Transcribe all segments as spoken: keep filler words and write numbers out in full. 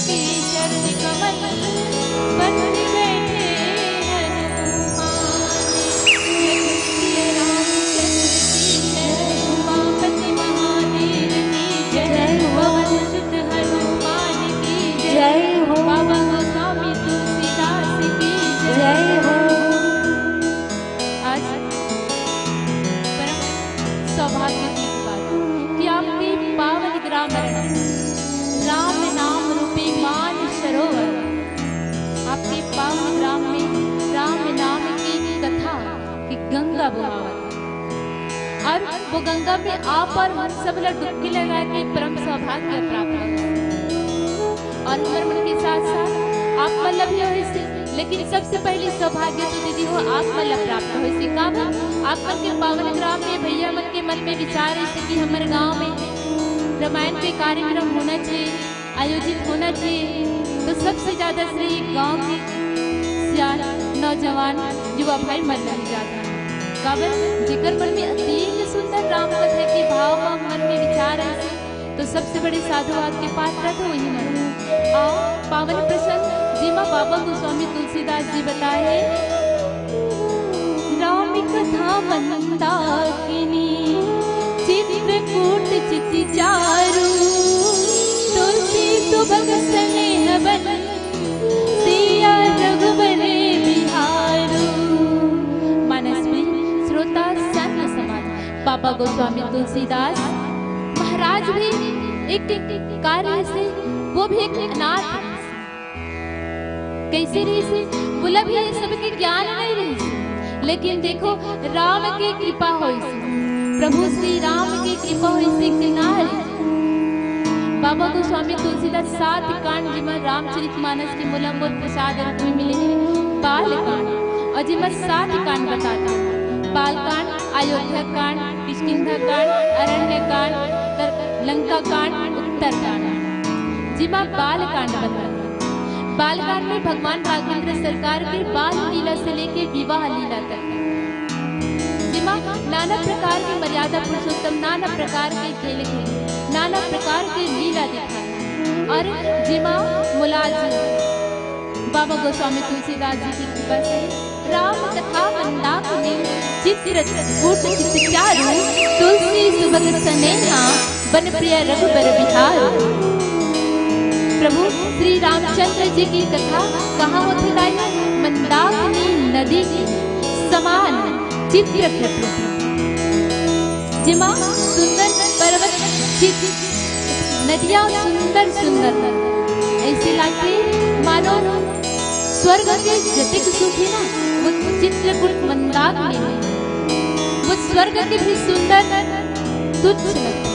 चरण कमल पति बैठे हनुमान। जय सिया रामचंद्र की जय, उमापति महादेव की जय, जय हो। पवन सुत हनुमान की जय, जय हो। बाबा गोस्वामी तुलसीदास की जय, जय हो। आज परम सौभाग्य की बात कि आपके पावन ग्राम राम नाम रूपी मान सरोवर, आपके पावन ग्राम में राम नाम की कथा की गंगा बहावत है। और वो गंगा में आप और हम सब ला डुबकी लगा के परम सौभाग्य प्राप्त हो। और हमर मन के साथ साथ आप मन ला भी होइस, लेकिन सबसे पहली सौभाग्य तो दीदी हो आप मन ला प्राप्त होइस। काबर? आप मन के पावन ग्राम में भैया मन के मन में विचार रहिस कि हमर गांव में रामायण के कार्यक्रम होना चाहिए, आयोजित होना चाहिए। तो सबसे ज्यादा श्रेय गांव के सियान, नौजवान, युवा भाई मन ला ही जाता है। काबर? जेकर मन में अति सुंदर राम कथा के भाव मन में विचार रहिस, तो सबसे बड़े साधुवाद के पात्र तो वही मन। आओ, पावन प्रसंग जेमा बाबा गोस्वामी तुलसीदास जी बताए, राम कथा मंदाकिनी चित्रकूट चित चारु, तुलसी सुभग सनेह बन सिया रघुबर बिहारु। मानस में श्रोता संत समाज, बाबा गोस्वामी तुलसीदास महाराज भी एक, एक कार्य से, वो भी एक अनाथ कैसे रहिस, वोला भी ये सब के ज्ञान नहीं रहिस, लेकिन देखो राम के कृपा होइस, प्रभु श्री राम के कृपा होइस कि ना रहिस। बाबा गोस्वामी तुलसीदास सात कांड जेमा रामचरित मानस के मोला मोर प्रसाद रूप में मिले हे, बाल कांड, और जेमा सात कांड बताथे, बाल कांड, अयोध्या कांड, किष्किंधा कांड, अरण्य कांड, तर-, लंका कांड, उत्तर कांड, जेमा बाल कांड बताथे। बाल कांड में भगवान बालचंद्र सरकार के बाल लीला से लेके विवाह लीला तक, जेमा नाना प्रकार के मर्यादा पुरुषोत्तम नाना प्रकार के खेल खेले, नाना प्रकार के लीला दिखाए, और जेमा मोला आज बाबा गोस्वामी तुलसीदास जी की कृपा से राम कथा मंदाकिनी चित्रकूट चित चारु, तुलसी सुभग सनेहा बन प्रिया रघुबर बिहारु। प्रभु श्री रामचंद्र जी की कथा कहाँ होथे दाई? मंदाकिनी नदी के समान चित्रकूट, जेमा सुंदर पर्वत चित नदिया सुंदर सुंदर, ऐसे लागथे मानो स्वर्ग के जतेक सुख हे ना, वो चित्रकूट मंदाकिनी में, वो स्वर्ग के भी सुंदर तुच्छ लगथे,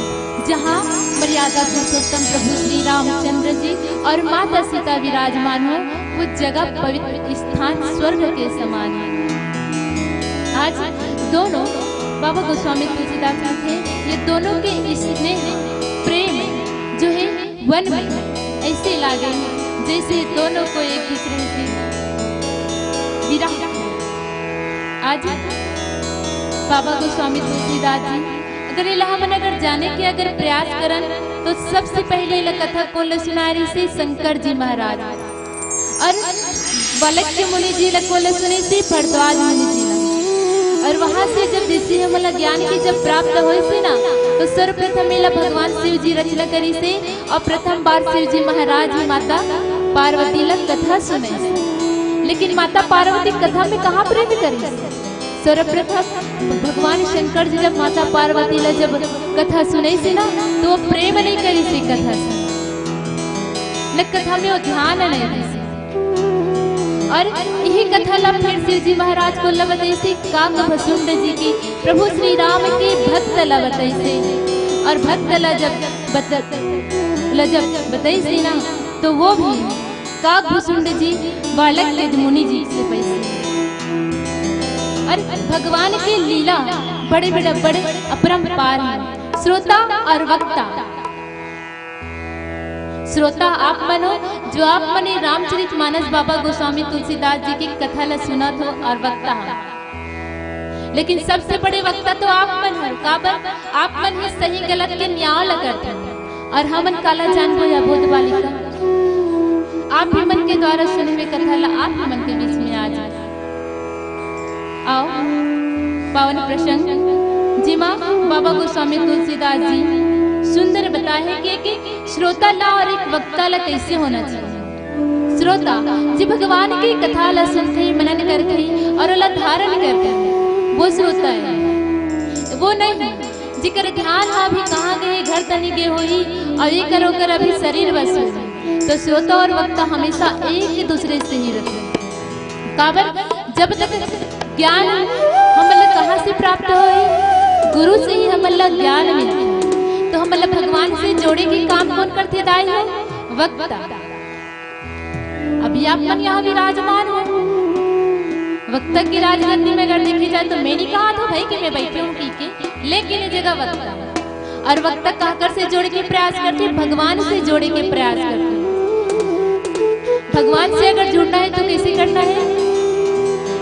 जहाँ मर्यादा पुरुषोत्तम प्रभु श्री रामचंद्र जी और माता सीता विराजमान हो, वो जगह पवित्र स्थान स्वर्ग के समान है। आज दोनों बाबा गोस्वामी तुलसीदास जी थे, ये दोनों के स्नेह प्रेम जो है वन में ऐसे लागे जैसे दोनों को एक दूसरे से विरह। आज बाबा गोस्वामी तुलसीदास जी अगर एला हमन अगर जाने के अगर प्रयास करन तो सबसे पहले एला कथा कोन ल सुनाए रहिसे? शंकर जी महाराज। और वालक्य मुनि जी ल कोन ल सुनइसे? भरद्वाज मुनि जी ल। और वहां से जब जैसे हमन ल ज्ञान के जब प्राप्त होइसे ना, तो सर्वप्रथम एला भगवान शिव जी रचना करिसे और प्रथम बार शिव जी महाराज ही माता पार्वती ल कथा सुनइसे। लेकिन माता पार्वती कथा में कहाँ प्रेम करिस? सर्वप्रथम भगवान शंकर जी जब माता पार्वती ला जब कथा सुनइसे ना, तो वो प्रेम नहीं करिसे कथा से, न कथा में वो ध्यान नहीं दिसे। और यही कथा ला फिर शिव जी महाराज कोन ला बतइसे? काक भसुंड जी की, प्रभु श्री राम के भक्त ला बतइसे। और भक्त ला जब बत-, ला जब बतइसे ना, तो वो भी काक भसुंड जी वालक्य मुनि जी से पैसे। और भगवान के लीला बड़े बड़े बड़े अपरंपार हैं। श्रोता और वक्ता, श्रोता आप मन हो जो आप मन ये रामचरित मानस बाबा गोस्वामी तुलसीदास जी की कथा ला सुनत हो और वक्ता हो, लेकिन सबसे बड़े वक्ता तो आप मन हो। काबर? आप मन ही सही गलत के न्याय ला करथे। और हमन काला जानबो या बोध बालिका? कार सुनबे कथा ला आप मन के बीच में आज आओ पावन प्रसंग, जेमा बाबा गोस्वामी तुलसीदास जी सुंदर बताए हे कि एक श्रोता ला और एक वक्ता ला कैसे होना चाहिए। श्रोता जी भगवान की कथा ला सुनथे, मनन करथे और ओला धारण करथे, वो श्रोता है। वो नहीं जेकर ध्यान ह अभी कहाँ गे, घर तनी गे होही, अउ एकर ओकर अभी शरीर बस होही। तो श्रोता और वक्ता हमेशा एक दूसरे से ही रथे। काबर? जब तक ज्ञान हमन ला कहाँ से प्राप्त होही? गुरु से ही हमन ला ज्ञान मिलथे। तो हमन ला भगवान से जोड़े के काम कौन करथे दाई हो? वक्ता। अभी आप मन यहाँ विराजमान हो, वक्ता की राजगद्दी में अगर देखे जाए तो मैं नहीं कहा था भाई कि मैं बैठे हूँ पी के, लेकिन ये जगह वक्ता। और वक्ता काकर से जोड़े के प्रयास करथे? भगवान से जोड़े के प्रयास करथे। भगवान से अगर जुड़ना है तो कैसे करना है?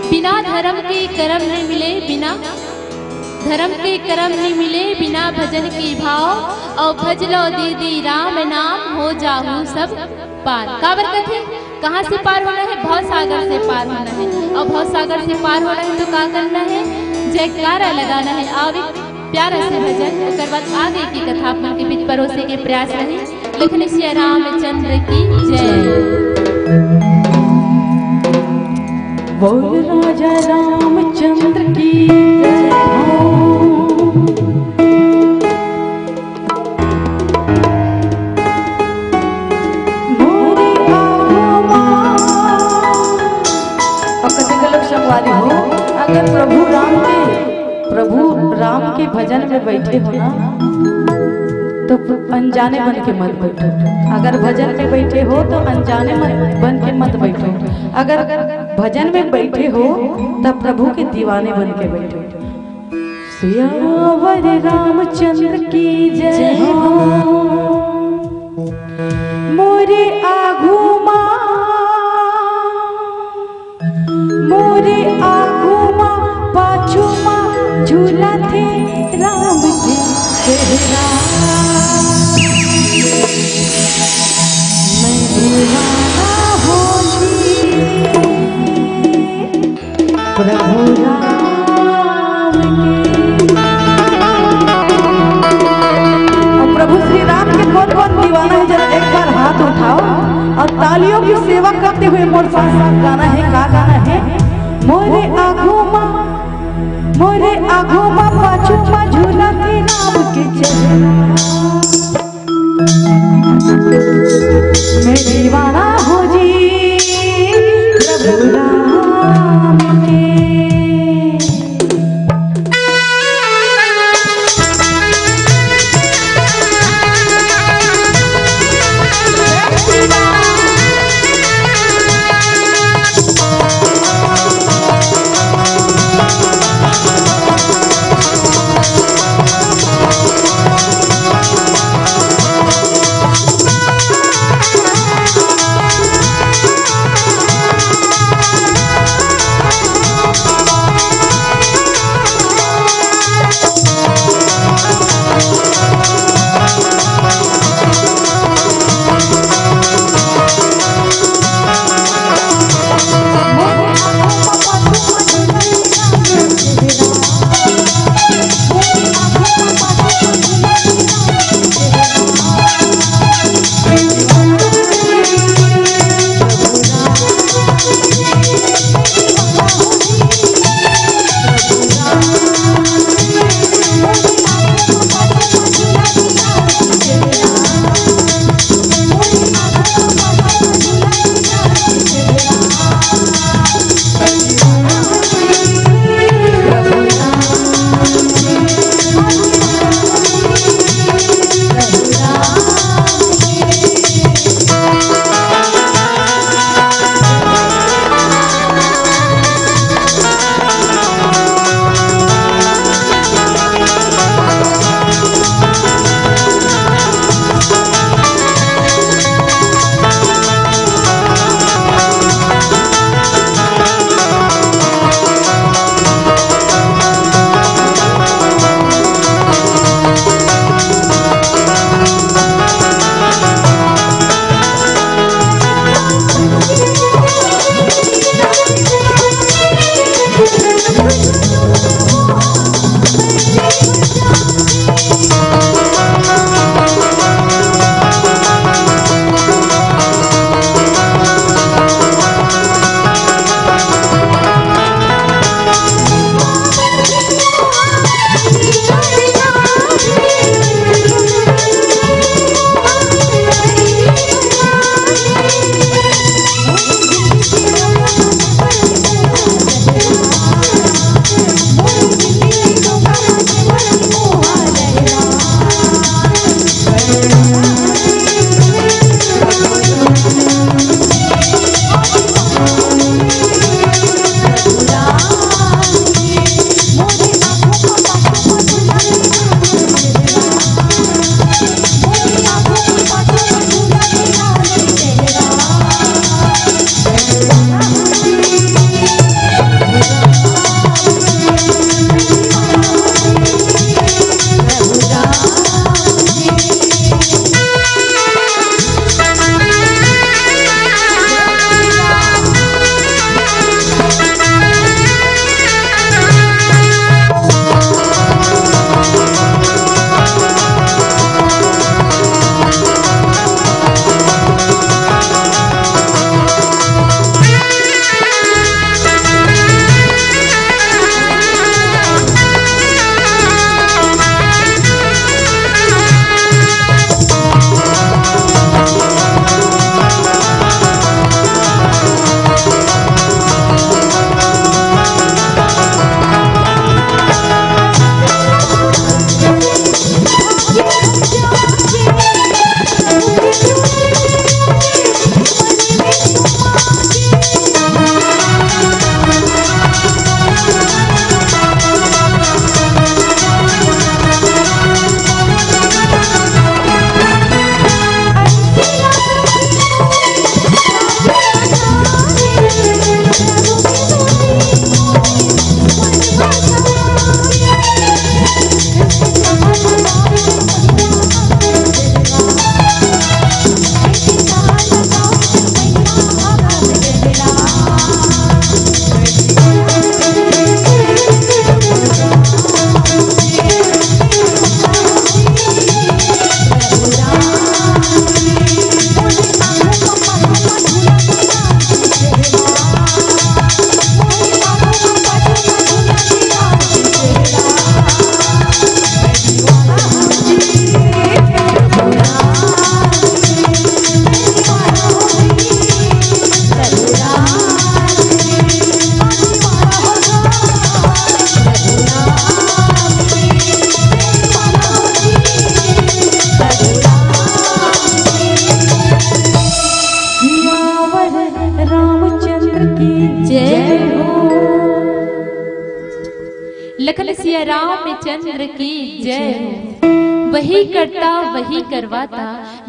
बिना धर्म के करम नहीं मिले, बिना धर्म के करम नहीं मिले, बिना भजन के भाव, और भज लो दीदी राम नाम, हो जाहू सब पार। काबर कथे? कहाँ से पार होना है? भव सागर से पार होना है। और भव सागर से पार होना है तो का करना है? जयकारा लगाना है। आओ एक प्यारा से भजन, ओकर बाद आगे की कथा अपन के बीच परोसे के प्रयास रही। लिखने सिया रामचंद्र की जय। बोल राजा रामचंद्र की जय हो। मोरे आगू मा। और कते गलत संगवारी हो, अगर प्रभु राम के, प्रभु राम के भजन में बैठे हो ना, तो अनजाने बन के मत बैठो। अगर भजन में बैठे हो तो अनजाने मत, बन के मत बैठो। अगर भजन में बैठे हो तब प्रभु के दीवाने बन के बैठो। सियावर रामचंद्र की जय हो। मोरे आगू मा, मोरे आगू मा, पाछू मा झूलथे राम के चेहरा। मैं दीवाना हो जी। प्रभु राम के। और प्रभु श्री राम के कौन कौन दीवाना है, जरा एक बार हाथ उठाओ और तालियों की सेवा करते हुए मोर साथ साथ गाना है। का गाना है? मोरे आगू मा, मोरे आगू मा, पाछू मा झूलथे राम के चेहरा। मैं दीवाना हो जी प्रभु राम के। की जय हो। लखन सिया रामचंद्र की जय हो। वही करता वही करवाता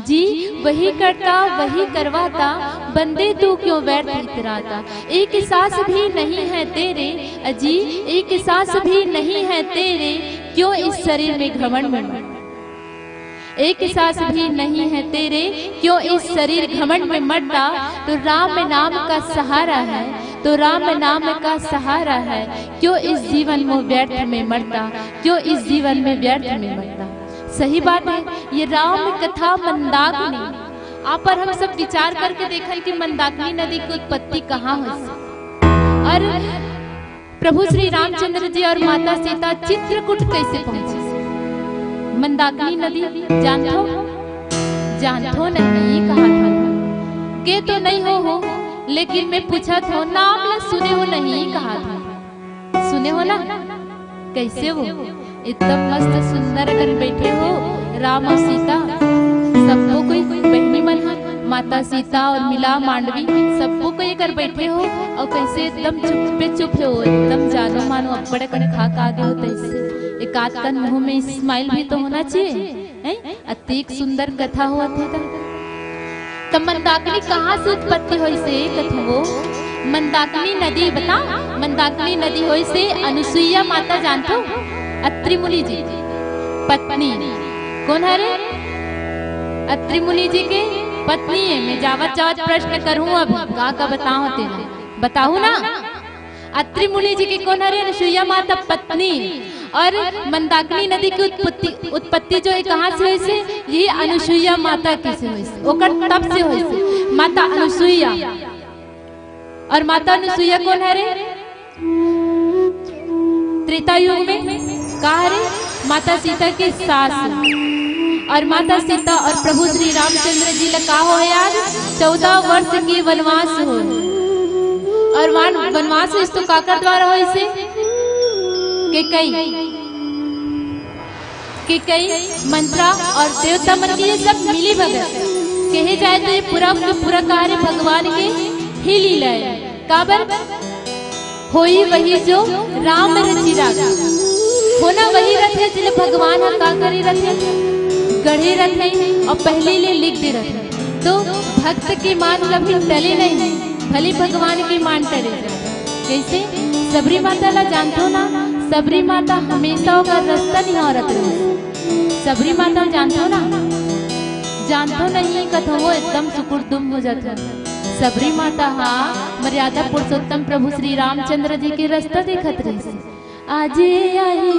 जी, वही करता वही करवाता, बंदे तू क्यों व्यर्थ इतराता। एक सांस भी नहीं है तेरे अजी, एक सांस भी नहीं है तेरे, क्यों इस शरीर में घमंड में मरता। एक सांस भी नहीं है तेरे, क्यों इस शरीर घमंड में मरता। तो राम नाम का सहारा है, तो राम नाम का सहारा है, क्यों इस जीवन में व्यर्थ में मरता, क्यों इस जीवन में व्यर्थ में मरता। सही बात है, ये राम कथा मंदाकिनी, आप और हम सब विचार करके देखन कि मंदाकिनी नदी की उत्पत्ति कहाँ होइस। और प्रभु श्री रामचंद्र जी और माता सीता चित्रकूट कैसे पहुंचे? मंदाकिनी नदी जानथो? जानथो नहीं, कहा था। गे तो नहीं हो, हो, लेकिन मैं पूछत हों, नाम ला सुने हो नहीं, कहा था। सुने हो ना, कैसे हो? एकदम मस्त सुंदर अकन बैठे हो राम और सीता। सबको कोई बहनी मन ह, माता सीता और मिला मांडवी, सबको कोई कर बैठे हो और कैसे एकदम चुप्पे चुप हो, एकदम जानो मानो अब्बड़ अकन खा के आगे हो तैसे। एक आध कन मुंह में स्माइल भी तो होना चाहिए, हैं? अतेक सुंदर कथा होवत हे त। त मंदाकिनी कहाँ से उत्पत्ति होइस हे कथो? मंदाकिनी नदी बता, मंदाकिनी नदी होइस हे अनुसुईया माता जानथो? अत्रि मुनि जी पत्नी। कोन हरे? अत्रि मुनि जी के पत्नी हे। मैं जावत जावत प्रश्न करहूँ, अब का का बताओ तेला, बताहू ना? अत्रि मुनि जी के कोन हरे? अनुसुईया माता पत्नी। और मंदाकिनी नदी की उत्पत्ति, उत्पत्ति जो है कहाँ से होइस हे? यही अनुसुईया माता के से होइस हे, ओकर तप से होइस हे, माता अनुसुईया। और माता अनुसुईया कोन हरे? त्रेता युग में का हरे? माता सीता के सास हे। और माता सीता और प्रभु श्री रामचंद्र जी ला का होय आज? चौदह वर्ष के वनवास होय। और वन-, वनवास होइस तो काकर द्वारा होइस हे? केकई, केकई, मंथरा और देवता मन के ये सब मिली भगत। कहे जाए तो ये पूरा के पूरा कार्य भगवान के ही लीला हे। काबर? होई वही जो राम रचि राखी। होना वही रथे, जेला भगवान ह का करे रथे, गढ़े रथे और पहले ले लिख दे रथे। तो भक्त के मान कभी टले नहीं, भले भगवान के मान टले जाए। कैसे? सबरी माता ला जानथो ना? सबरी माता हमेशा ओकर रास्ता निहारत रहे। सबरी माता जानथो ना? जानथो नहीं कथो, एकदम सुकुर दुम हो जाथो। सबरी माता हा मर्यादा पुरुषोत्तम प्रभु श्री रामचंद्र जी के रास्ता देखत रहिस। आजे आही,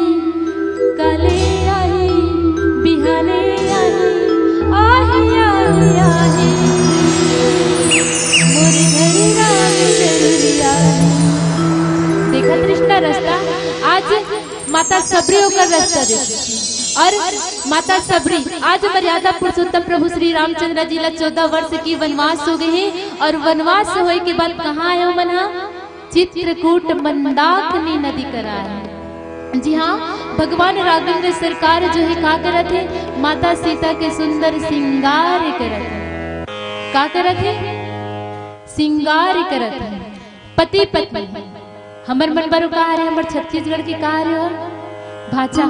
काले आही, बिहाने आही, आही, आही, आही। मोरे घरे राम जरूरी आही। देखत रहिस ना रास्ता, आज माता सबरी ओकर रास्ता दे। और माता सबरी आज मर्यादा पुरुषोत्तम प्रभु श्री रामचंद्र जी ला चौदह वर्ष की वनवास हो गए हे और वनवास होए के बाद कहाँ आए हो मन हा? चित्रकूट मंदाकिनी नदी करा हे। जी हाँ, भगवान राघवेंद्र सरकार जो है का करत हे? माता सीता के सुंदर श्रृंगार करत हे। का करत हे? श्रृंगार करत हे। पति पत्नी, हमर मन बर का हरे, हमर छत्तीसगढ़ के का हरे हो? भांचा।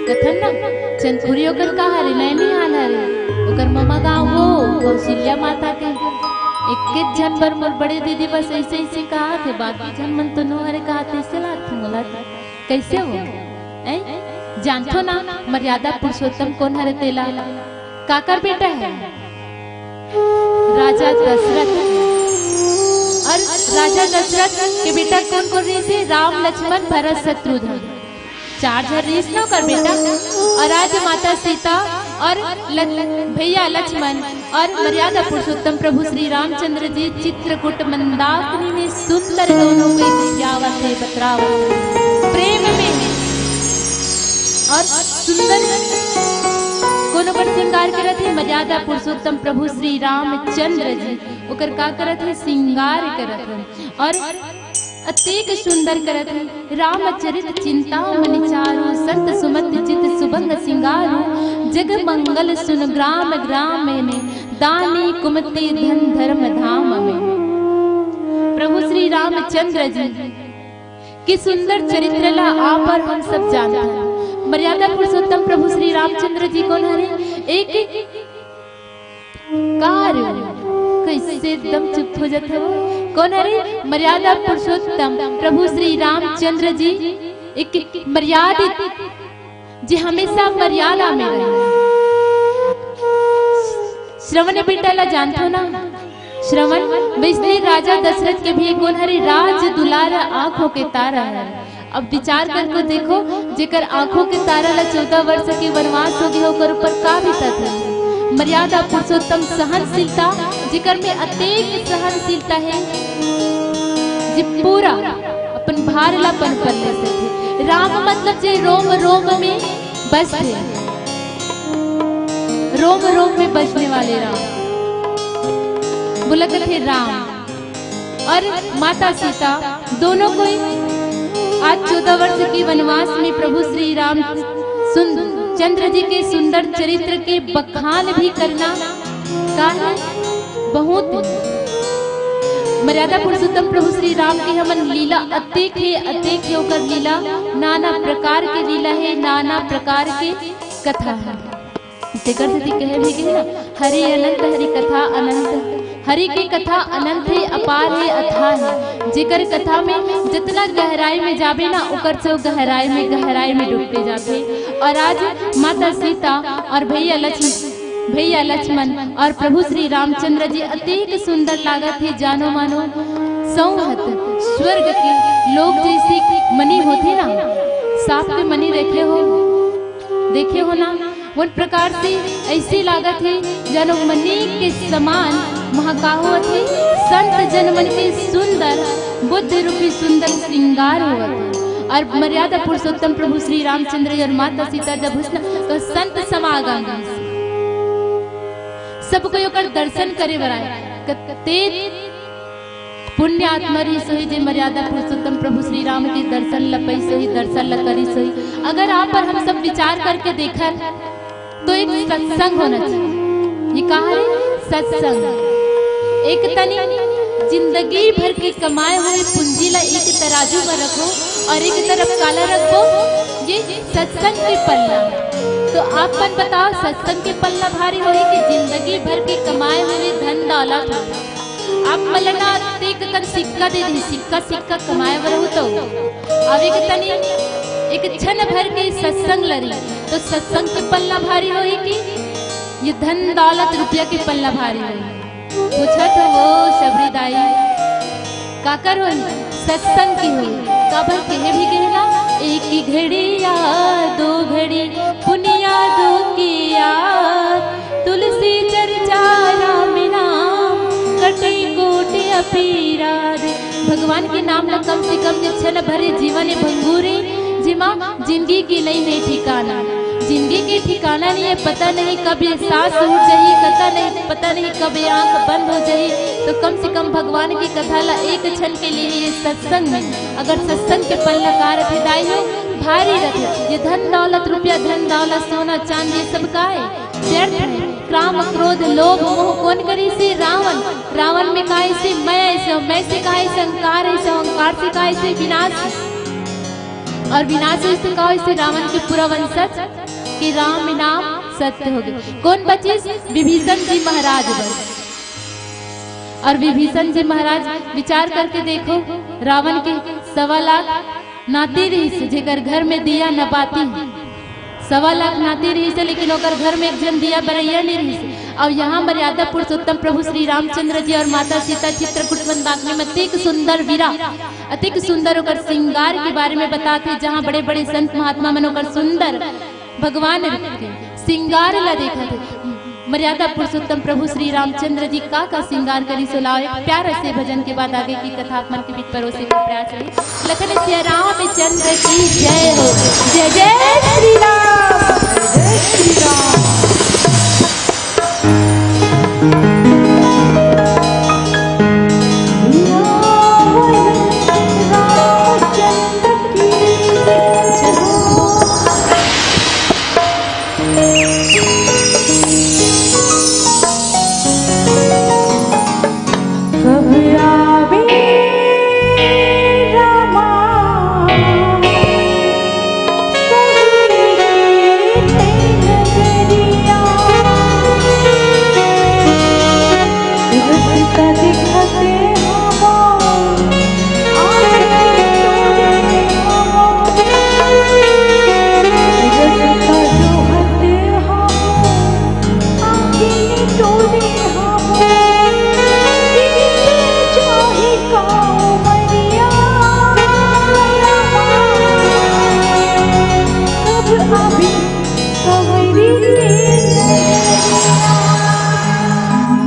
कथन ना, चंदखुरी ओकर का हरे, नैनिहाल हरे। ओकर ममा गाँव हो, कौशल्या माता के। एक एक झन बर मोर बड़े दीदी बस ऐसे ऐसे कहा थे, बाकी झन मन तो नो हरे कहा थे, ऐसे लागथे मोला। कैसे हो? ऐ? जानथो ना, मर्यादा पुरुषोत्तम कोन हरे तेला? काकर बेटा हे? राजा दशरथ। और राजा दशरथ के बेटा कोन कोन रहिस हे? राम, लक्ष्मण, भरत, शत्रुघ्न। चार झन रहिस ना ओकर बेटा। और आज माता सीता और ल-, भैया लक्ष्मण और मर्यादा पुरुषोत्तम प्रभु श्री रामचंद्र जी चित्रकूट मंदाकिनी में सुंदर दोनों को एक आवत हे, बतरावत हे। प्रेम में और सुंदर कोनो कर श्रृंगार करत हे, मर्यादा पुरुषोत्तम प्रभु श्री रामचंद्र जी ओकर का करत हे? श्रृंगार करत हे। और अतेक सुंदर करत हे। रामचरित चिंतामणि चारु, संत सुमति चित सुभंग सिंगारु। जग मंगल सुन ग्राम ग्राम में, दानी कुमति धन धर्म धाम में। प्रभु रामचंद्र जी के सुंदर चरित्र ला आप और हम सब जानथन। मर्यादा पुरुषोत्तम प्रभु श्री रामचंद्र जी कोन हरे? एक का रे? कैसे एकदम चुप हो जात हो? कोन हरे? मर्यादा पुरुषोत्तम प्रभु श्री रामचंद्र जी, एक मर्यादित, जे हमेशा मर्यादा में रहे। श्रवण बेटा ला जानथो ना? श्रवण, वैसने राजा दशरथ के भी कोन हरे? राज दुलार आंखों के तारा हरे। अब विचार करके देखो, जेकर आंखों के तारा ला चौदह वर्ष के वनवास हो गए, ओकर ऊपर का बीतत हे? मर्यादा पुरुषोत्तम सहनशीलता, जेकर में अतेक सहनशीलता हे, जे पूरा अपन भार ला अपन पर ले सके। राम मतलब जे रोम रोम में बसथे, रोम रोम में बसने वाले राम, बोला करथे राम। और माता सीता दोनों को ही आज चौदह वर्ष के वनवास में प्रभु श्री राम सुन-, चंद्र जी के सुंदर चरित्र के बखान भी करना का है बहुत। मर्यादा पुरुषोत्तम प्रभु श्री राम के हमन लीला अतेक हे, अतेक हे, ओकर लीला नाना प्रकार के लीला हे, नाना प्रकार के कथा हे। तेकर सेती कहे भी गए ना, हरि अनंत, हरि कथा अनंत। हरि के कथा अनंत हे, अपार हे, अथाह हे। जेकर कथा में जितना गहराई में जाबे ना, ओकर से वो गहराई में, गहराई में डूबते जाते। और आज माता सीता और भैया लक्ष्मण, भैया लक्ष्मण और प्रभु श्री रामचंद्र जी अतेक सुंदर लागत हे, जानो मानो सौंहत स्वर्ग के लोग जैसे मनी होथे ना, सांप के मनी देखे हो, देखे हो ना, उन प्रकार से ऐसे लागत हे, जानो मनी के समान महकावत हे, संत जन मन के सुंदर बुद्ध रूपी सुंदर श्रृंगार होवत हे। और मर्यादा पुरुषोत्तम प्रभु श्री रामचंद्र और माता सीता जब हुस ना, तो संत समागम हुस। सब कोई ओकर दर्शन करे बर आए। कते पुण्य आत्मा रहिस होही, जे मर्यादा पुरुषोत्तम प्रभु श्री राम के दर्शन ल पाइस होही, दर्शन ल करिस होही। अगर आप और हम सब विचार करके देखन, तो एक सत्संग होना चाहिए। ये कहा है सत्संग। एक तनी जिंदगी भर के कमाए हुए पूंजी ला एक तराजू में रखो और एक तरफ काला रखो, ये सत्संग के पल्ला। तो आप मन बताओ, सत्संग के पल्ला भारी होही कि जिंदगी भर के कमाए हुए धन दौलत? आप मन ला ना अतेक कन सिक्का दे दी, सिक्का सिक्का कमाए बर हो तो। अब एक तनी एक क्षण भर के सत्संग लरी, तो सत्संग के पल्ला भारी होही कि ये धन दौलत रुपया के पल्ला भारी होही? पूछत हो वो शबरी दाई, काकर होही? सत्संग के होही। काबर केहे भी गहे ना, एक ही घड़ी या दो घड़ी पुनिया दो की याद, तुलसी चर्चा राम नाम, कटे कोटि अपीराध। भगवान के नाम ला कम से कम जे क्षण भरे जीवन ए भंगुर ए, जेमा जिंदगी के नइ हे ठिकाना। जिंदगी के ठिकाना नइ हे, पता नहीं कब ये सांस उठ जाही, पता नहीं, पता नहीं कब ये आंख बंद हो जाही। तो कम से कम भगवान की कथा ला एक क्षण के लिए ये सत्संग में, अगर सत्संग के पल्ला का रथे दाई हो, भारी रथे। ये धन दौलत, रुपया, धन दौलत, सोना चांदी, ये सब का हे? व्यर्थ हे। काम क्रोध लोभ मोह कोन करिस हे? रावण। रावण में का आइस हे? मैं आइस हों, मैं से का आइस हे? अहंकार आइस हों, अहंकार से का आइस हे? विनाश। और विनाश से का होइस हे? रावण के पूरा वंशज के राम नाम सत्य हो गे। कोन बचिस? विभीषण जी महाराज बस। और विभीषण जी महाराज, विचार करके देखो, रावण के सवा लाख नाती रहिस, जेकर घर में दिया न बाती। सवा लाख नाती रहिस, लेकिन ओकर घर में एक झन दिया बरइया नइ रहिस। अउ यहाँ मर्यादा पुरुषोत्तम प्रभु श्री रामचंद्र जी और माता सीता चित्रकूट मंदाकिनी में अतेक सुंदर विरा, अतेक सुंदर ओकर श्रृंगार के बारे में बताथे, जहाँ बड़े-बड़े संत महात्मा मन ओकर सुंदर भगवान रूप के श्रृंगार ला देखत हे। मर्यादा पुरुषोत्तम प्रभु श्री रामचंद्र जी का का श्रृंगार करिस, लाओ एक प्यारा से भजन के बाद आगे की कथा आप मन के बीच परोसे का प्रयास रही। लखन सिया रामचंद्र की जय हो। जय जय श्री राम। जय श्री राम।